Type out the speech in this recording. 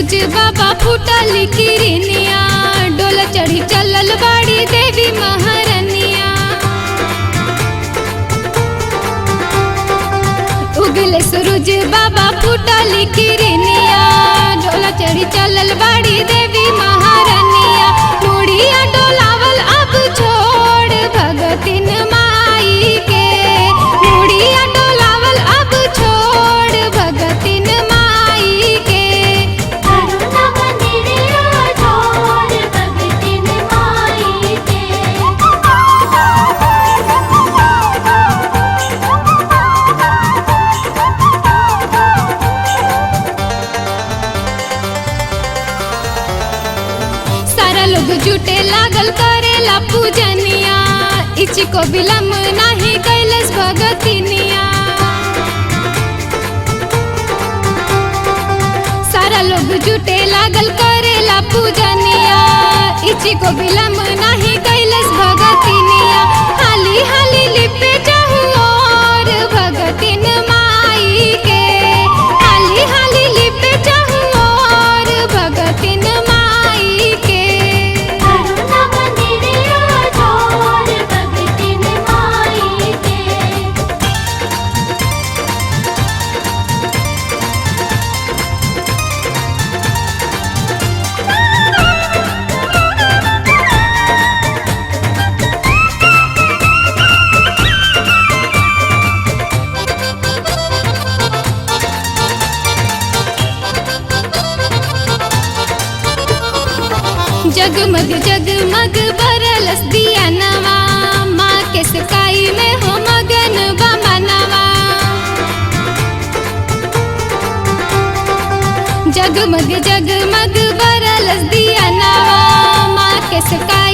सूरज बाबा फूटल किरनिया, डोल चढ़ी चलल बाड़ी देवी महारनिया। उगले सूरज बाबा फूटल किरनिया, डोल चढ़ी चलल बाड़ी देवी महारनिया। मुड़िया डोलावल अब छोड़ भगतिन माई के, मुड़िया डोलावल अब छोड़ भगतिन माई के। करुणा मंदिरिया छोड़ भगतिन माई के। सारा लोग जुटे लागल करेला पूजनिया, इची को विलम्ब नाही कैलस भगतिनिया। सारा लोग जुटे लागल करेला पूजनिया, इची को विलम्ब नाही कैलस भगतिनिया। हाली हाली लिपे चाहू और भगतिन माई के, हाली हाली लिपे चाहू और भगतिन माई के। करुणा मंदिरिया छोड़ भगतिन माई के। जगमग जगमग बरलस दिया नवा, माँ के सकाई में हो मगन बमनवा। जगमग जगमग बरलस दिया नवा, माँ के सकाई